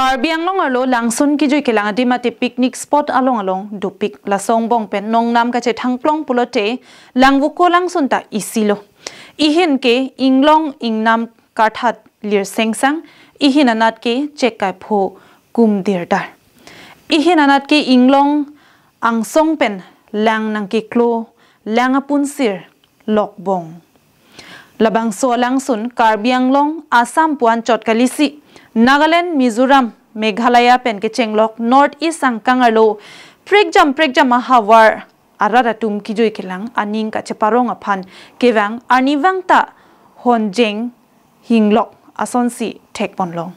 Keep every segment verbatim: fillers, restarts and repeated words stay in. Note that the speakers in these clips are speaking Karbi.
Karbi Anglong arlo langsun kijui kelang adim mate picnic spot along along dopik. Laso angbong pen nongnam kachethangklong pulote Langvoko langsun ta isi lo. Ihin ke inglong ingnam karthat lir sengsang, ihin anat ke chek kaipho kumdir dar. Ihin anat ke inglong angsong pen lang nangkeklo, lang apunsir lokbong. Labangso alangsun Karbi Anglong, Assam pu anchot kalisi, Nagaland, Mizoram, Meghalaya pen kechenglok North East angkang arlo prekjam prekjam ahavar arat atum kijui kelang aning kacheparong aphan kevang arnivang ta honjeng hinglok asonsi thekponlong.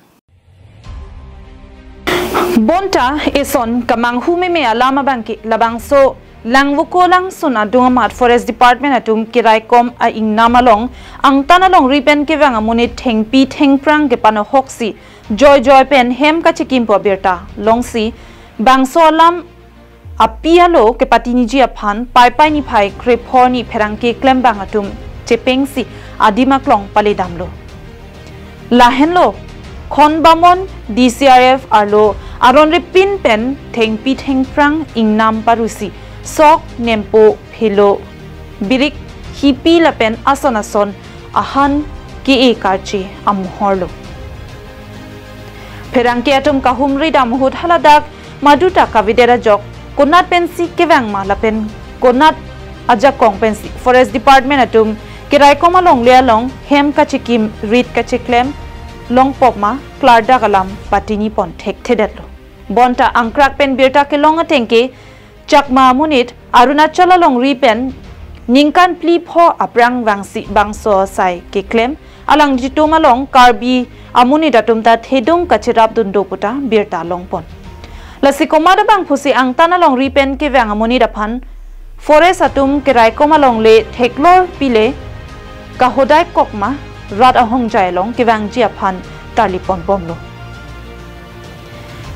Bonta eson kamanghu meme alam abangke labangso Langvoko langsun adung amat Forest Department atum keraikom a-ingnam along angtan alongri pen kevang amonit thengpi thengphrang kepanohoksi joijoi pen hem kachekim pu abirta longsi bangso alam api alo kepatiniji aphan Paipai niphai krephor ni pherangke klembang atum chepengsi adim aklong paledamlo. Lahenlo Khonbamon D C R F arlo aron ripin pen thengpi thengphrang ingnam parusi sok, nempo, phelo, birik, hipi lapen ason ason ahan ke-e karche amohorlo. Pherangke atum kahumri dam ahut haladak maduta kavedet ajok konat pensi kevang ma lapen konat ajakong pensi Forest Department atum keraikom alongle along hem kachekim rit kacheklem longpok ma klardak alam patinipon thekthedetlo. Bonta angkrak pen birta kelong atengke Chakma amonit Arunachal alongri pen ningkan phli pho aphrang vangsi bangso asai keklem, alangjitum along Karbi amonit atum ta thedung kacherapdun do puta birta longpon. Lasi komat abang pusi angtan alongri pen kevang amonit aphan Forest atum keraikom alongle theklor pile kahodai kok ma rat ahongjai along kevangji aphan tarlipon bomlo.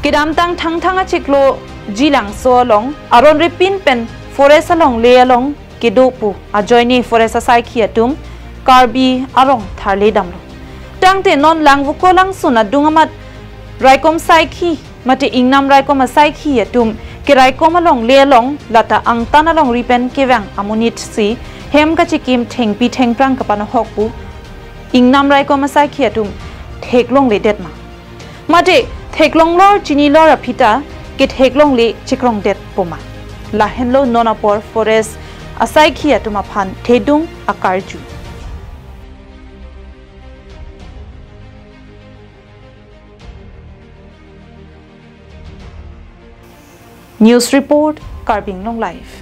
Kedamtang Thangthang achiklo Jilangso along aron ripin pen Forest alongle along kedo pu ajoine Forest asaikhi atum Karbi arong tharle damlo. Tangte non Langvoko langsun adung amat raikom saikhi mate ingnam raikom asaikhi atum keraikom alongle along lata angtan alongri pen kevang amonit si hem kachekim thengpi thengphrang kepanohok pu ingnam raikom asaikhi atum theklongledet ma? Mate theklonglor chinilor aphi ta ketheklongle chikrongdet po ma? Lahenlo non apor Forest asaikhi atum aphan thedung akarju. News report, Karbi Anglong Live.